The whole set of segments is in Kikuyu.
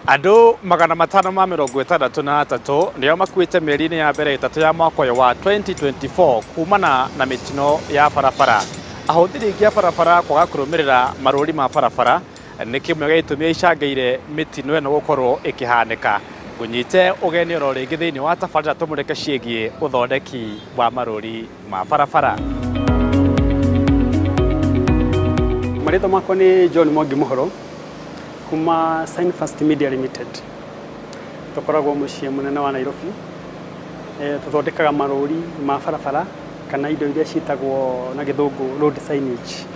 Andũ 563 nĩo makuĩte mĩeri-inĩ ya mbere 3 ya mwaka ũyũ wa 2024 kumana na mĩtino ya barabara. Ahũthĩri aingĩ a barabara kwaga kũrũmĩrĩra marũri ma barabara nĩ kĩmwe gĩa itũmi icangĩire mĩtino ĩno gũkorwo ĩkĩhanĩka. Ngũnyite ũgeni oro rĩngĩ thĩinĩ wa tabarĩra tũmũrĩke ciĩgiĩ ũthondeki wa marũri ma barabara. Marĩtwa makwa nĩ John Mwangi Mũhoro kuma Sign First Media Limited. Tũkoragwo mũciĩ mũnene wa Nairobi. Tũthondekaga marũri ma barabara kana indo iria ciĩtagwo na gĩthũngũ road signage,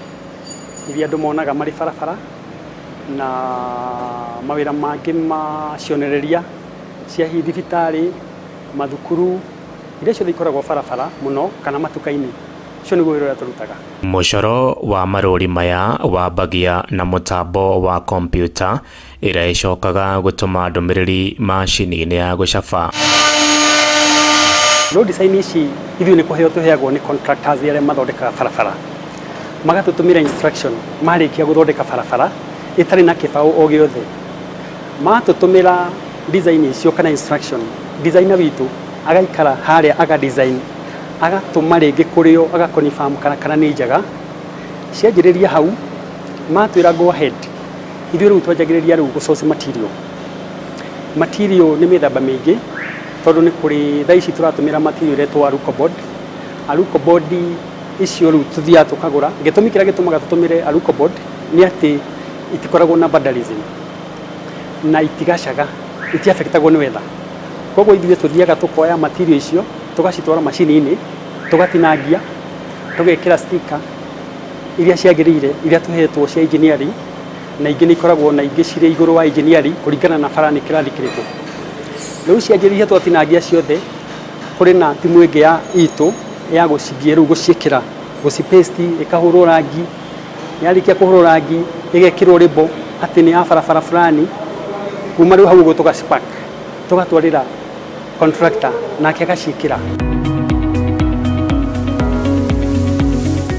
iria andũ monaga marĩ barabara na mawĩra mangĩ ma cionereria cia hihi thibitarĩ, mathukuru, iria ciothe ikoragwo barabara mũno kana matuka-inĩ. Ũcio nĩguo wĩra ũrĩa tũrutaga. Mũcoro wa marũri maya wambagia na mũtambo wa kompiuta ĩrĩa ĩcokaga gũtũma ndũmĩrĩri macini-inĩ ya gũcaba. Road sign ici ithuĩ nĩ kũheo tũheagwo nĩ contractors arĩa mathondekaga barabara, magatũtũmĩra instruction marĩkia gũthondeka barabara ĩtarĩ na kĩbaũ o gĩothe. Matũtũmĩra design icio kana instruction, designer witũ agaikara harĩa aga design, agatũma rĩngĩ kũrĩ o aga confirm kana nĩ njega. Cianjĩrĩria hau, matwĩra go ahead, ithuĩ rĩu twanjagĩrĩria rĩu gũ source material. Material nĩ mĩthemba mĩingĩ, tondũ nĩ kũrĩ thaa ici tũratũmĩra material ĩretwo aluco board. Aluco board icio rĩu tũthiaga tũkagũra. Gĩtũmi kĩrĩa gĩtũmaga tũtũmĩre aluco board nĩ atĩ itikoragwo na vandalism na itigacaga, itiaffectagwo nĩ weather. Koguo ithuĩ tũthiaga tũkoya material icio tũgacitwara macini-inĩ, tũgatinangia, tũgekĩra sticker iria ciagĩrĩire, iria tũhetwo cia engineering, na ingĩ nĩ ikoragwo na ingĩ cirĩ igũrũ wa engineering kũringana na bara nĩ kĩrathi kĩrĩkũ. Rĩu cianjĩrĩria twatinangia ciothe, kũrĩ na timu ĩngĩ ya itũ ya gũcithiĩ rĩu gũciĩkĩra, gũci paste, ĩkahũrwo rangi, yarĩkia kũhũrwo rangi ĩgekĩrwo label atĩ nĩ ya barabara fulani, kuma rĩu hau ũguo tũgaci pack, tũgatwarĩra contractor nake agaciĩkĩra.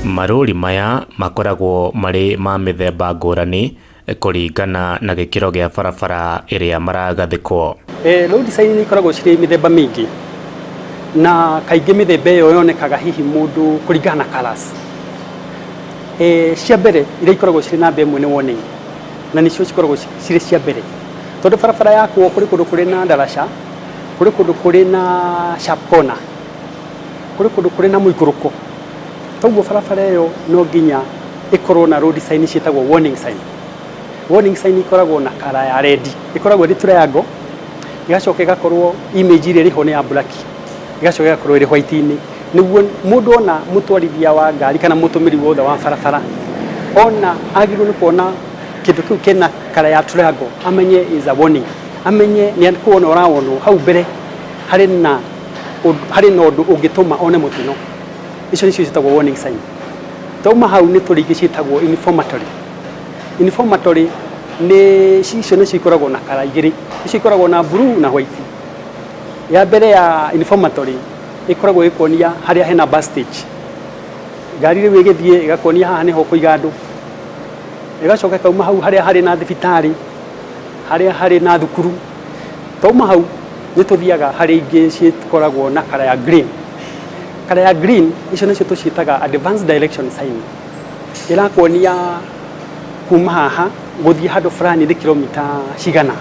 Marũri maya makoragwo marĩ ma mĩthemba ngũrani kũringana na gĩkĩro gĩa barabara ĩrĩa maragathĩkwo. Road sign nĩ ikoragwo cirĩ mĩthemba mĩingĩ, na kaingĩ mĩthemba ĩyo yonekaga hihi mũndũ kũringana na colours. Cia mbere iria ikoragwo cirĩ namba 1 nĩ warning, na nĩcio cikoragwo cirĩ cia mbere, tondũ barabara yakwo kũrĩ kũndũ kũrĩ na ndaraca, kũrĩ kũndũ kũrĩ na sharp corner, kũrĩ kũndũ kũrĩ na mũikũrũko. Toguo barabara ĩyo no nginya ĩkorwo na road sign ciĩtagwo warning sign. Warning sign ikoragwo na colour ya red, ĩkoragwo ĩrĩ triangle, ĩgacoka ĩgakorwo image ĩrĩa ĩrĩ ho nĩ ya black, ĩgacoka ĩgakorwo ĩrĩ white-inĩ, nĩguo mũndũ ona mũtwarithia wa ngari kana mũtũmĩri wothe wa barabara ona agĩrĩirwo nĩ kuona kĩndũ kĩu kĩna colour ya triangle, amenye is a warning, amenye nĩ kuona ũrawonwo hau mbere harĩ na ũndũ ũngĩtũma one mũtino. Icio nĩcio ciĩtagwo warning sign. Twauma hau nĩ tũrĩ ingĩ ciĩtagwo informatory. Informatory nĩ icio nĩcio ikoragwo na colour igĩrĩ, icio ikoragwo na blue na white. Ya mbere ya informatory ĩkoragwo ĩgĩkuonia harĩa hena bus stage. Ngari rĩu ĩgĩthiĩ ĩgakuonia haha nĩho ũkũiga andũ. Ĩgacoka ĩkauma hau harĩa harĩ na thibitarĩ, harĩa harĩ na thukuru. Twauma hau nĩ tũthiaga harĩ ingĩ cikoragwo na colour ya green. Colour ya green icio nĩcio tũciĩtaga advanced direction sign. Ĩrakuonia kuma haha gũthiĩ handũ fulani nĩ kilomita cigana.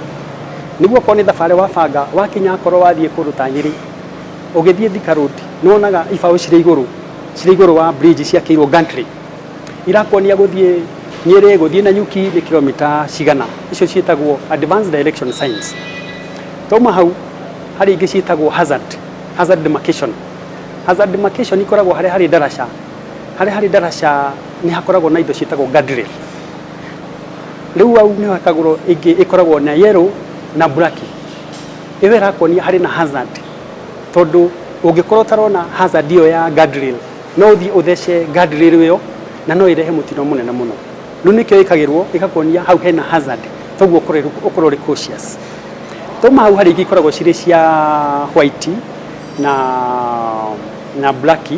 Nĩguo okorwo nĩ thabarĩ wabanga, wakinya akorwo wathiĩ kũndũ ta Nyĩrĩ, ũgĩthiĩ Thika Road, nĩ wonaga ibaũ cirĩ igũrũ, cirĩ igũrũ wa bridge ciakĩirwo gantry. Irakuonia gũthiĩ Nyĩrĩ, gũthiĩ Nanyuki nĩ kilomita cigana. Icio ciĩtagwo advanced direction signs. Twauma hau, harĩ ingĩ ciĩtagwo hazard, hazard demarcation. Hazard demarcation ikoragwo harĩa harĩ ndaraca. Harĩa harĩ ndaraca nĩ hakoragwo na indo ciĩtagwo guardrail. Rĩu hau nĩho hakagũrwo ĩngĩ ĩkoragwo na yellow na black. Ĩyo ĩrakuonia harĩ na hazard, tondũ ũngĩkorwo ũtarona hazard ĩyo ya guardrail, no ũthiĩ ũthece guardrail ĩyo na no ĩrehe mũtino mũnene mũno. Rĩu nĩkĩo ĩkagĩrwo ĩgakuonia hau hena hazard, toguo ũkorwo ũrĩ cautious. Twauma hau harĩ ingĩ ikoragwo cirĩ cia white na black,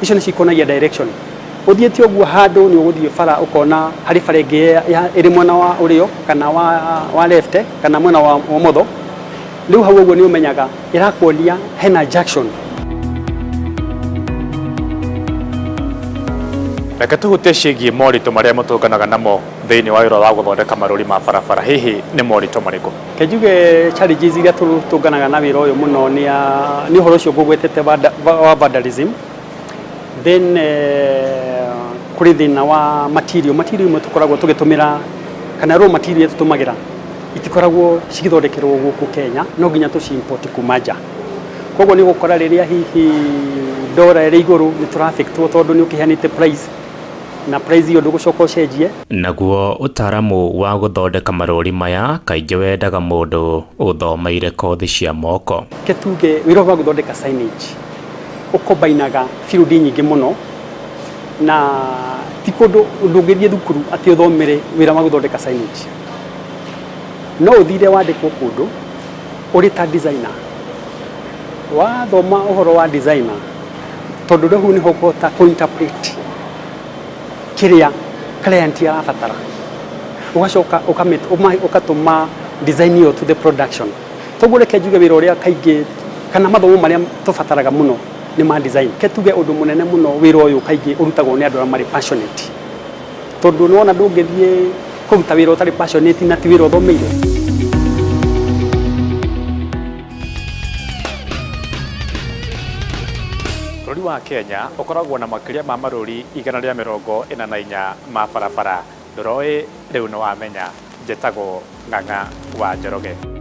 icio nĩcio ikuonagia direction. Ũthiĩte ũguo handũ nĩ ũgũthiĩ bara ũkona harĩ bara ĩngĩ ĩrĩ mwena wa ũrĩo kana wa left kana mwena wa ũmotho. Rĩu hau ũguo nĩ ũmenyaga ĩrakuonia hena junction. Reke tũhutie ciĩgiĩ moritũ marĩa mũtũnganaga namo thĩinĩ wa wĩra wa gũthondeka marũri ma barabara. Hihi nĩ moritũ marĩkũ? Reke njuge challenges iria tũnganaga na wĩra ũyũ mũno nĩ ũhoro ũcio ngũgwetete wa vandalism. Then kũrĩ thĩna wa material. Material imwe tũkoragwo tũgĩtũmĩra kana raw material tũtũmagĩra itikoragwo cigĩthondekerwo gũkũ Kenya, no nginya tũci import kuma nja. Koguo nĩ ũgũkora rĩrĩa hihi dollar ĩrĩ igũrũ nĩ tũra affectwo tondũ nĩ ũkĩheanĩte price na price ĩyo ndũgũcoka ũcenjie. Naguo ũtaaramu wa gũthondeka marũri maya kaingĩ wendaga mũndũ ũthomeire kothi cia moko. Reke tuge wĩra wa gũthondeka signage ũkombainaga field nyingĩ mũno, na ti kũndũ ndũngĩthiĩ thukuru atĩ ũthomere wĩra wa gũthondeka signage. No ũthire wandĩkwo kũndũ ũrĩ ta designer, wathoma ũhoro wa designer, tondũ rĩu nĩho ũkũhota kũ-interpret kĩrĩa client arabatara, ũgacoka ũgatũma design ĩyo to the production. Toguo reke njuge wĩra ũrĩa kaingĩ kana mathomo marĩa tũbataraga mũno nĩ ma design. Reke tuge ũndũ mũnene mũno wĩra ũyũ kaingĩ ũrutagwo nĩ andũ arĩa marĩ passionate, tondũ nĩwona ndũngĩthiĩ kũruta wĩra ũtarĩ passionate na ti wĩra ũthomeire. Bũrũri wa Kenya ũkoragwo na makĩria ma marũri 144 ma barabara. Ndũroĩ rĩu nĩ wamenya. Njĩtagwo Ng'ang'a wa Njoroge.